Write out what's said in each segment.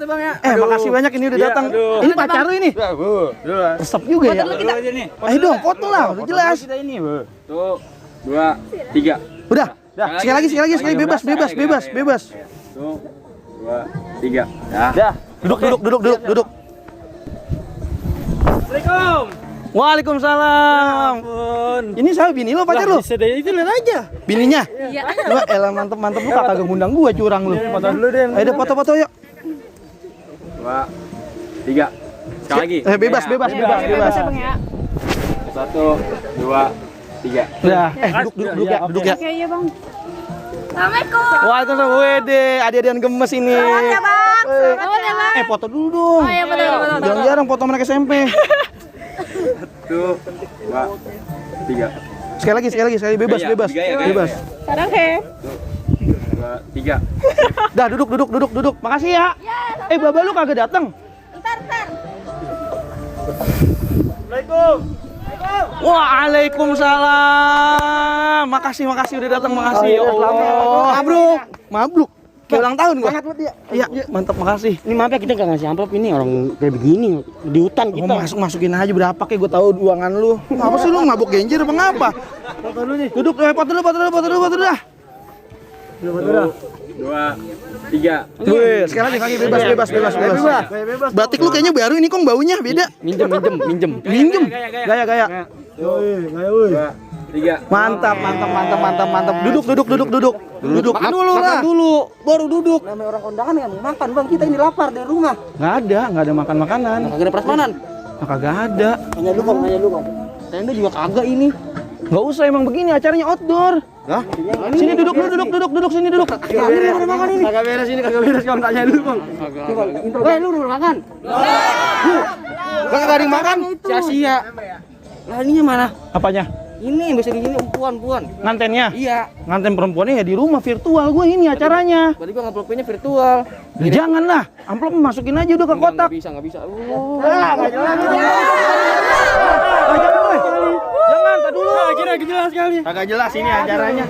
tuh Bang ya. Makasih banyak ini udah datang. Ini pacar lu ini. Resep juga ya. Ayo dong, foto lah, udah jelas. Kita ini, Bu. Tuh, 2, 3. Udah. Sekali lagi, bebas. Tuh, 2, 3. Dah. Duduk. Assalamualaikum. Waalaikumsalam. Ini sama bini lo, pacar lo? Itu lihat aja. Bininya? Iya. Wah, elah mantep lu kagak ngundang gua curang lu. Foto dulu deh. Ayo deh foto-foto yuk. 2, 3. Sekali lagi. Bebas. 1, 2, 3. Udah. Duduk ya. Oke, iya Bang. Assalamualaikum. Waalaikumsalam. Wede, adik-adian gemes ini. Selamat ya Bang. Selamat ya Bang. Foto dulu dong. Oh iya, foto. Jarang-jarang foto mereka SMP. 1, 2, 3. Sekali lagi, bebas. Sekarang he. 2, 3. Dah, duduk. Makasih ya. Baba lu kagak datang. Ntar. Assalamualaikum. Waalaikumsalam. Makasih udah datang, makasih. Ya Allah. Mabruk. Kayak ulang tahun gua. Iya, mantap, makasih. Ini maaf ya kita nggak ngasih amplop ini orang kayak begini di hutan kita. Masukin aja berapa kayak gua tahu uangan lu. Apa sih lu mabuk genjer apa ngapa? Foto dulu nih. Duduk, foto dulu dah. 2, 3. Wih, sekali lagi bebas. Batik lu kayaknya baru ini kok baunya beda. Minjem. Gaya. 2, 3. Mantap. Duduk. Makan dulu, baru duduk. Namanya orang kondangan kan makan bang, kita ini lapar dari rumah. Nggak ada makan makanan. Kagak ada prasmanan. Kagak ada. Hanya lu bang. Tenda juga kagak ini. Nggak usah, emang begini acaranya outdoor. Hah? Sini duduk sini duduk. Udah makan ini. Kagak beres kamu tanya dulu, Bang. Lu udah makan? Bang nggak ada yang makan? Sia-sia. Lah ininya mana? Apanya? Ini bisa di sini puan. Ngantennya? Iya. Nganten perempuannya ya di rumah virtual gue ini acaranya. Berarti gua ngamplopnya virtual. Janganlah, amplop masukin aja udah ke kotak. Nggak bisa. Nggak jelas. Jangan, tak dulu. Akhirnya jelas sekali. Kagak jelas ini acaranya.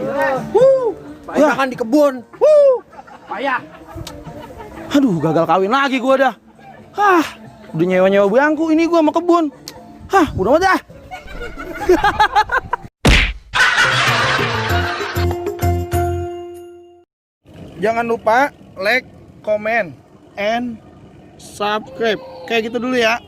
Makan di kebun. Payah. Aduh, gagal kawin lagi gua dah. Udah nyewa bangku ini gua sama kebun. Udah mah dah. Jangan lupa like, comment, and subscribe. Kayak gitu dulu ya.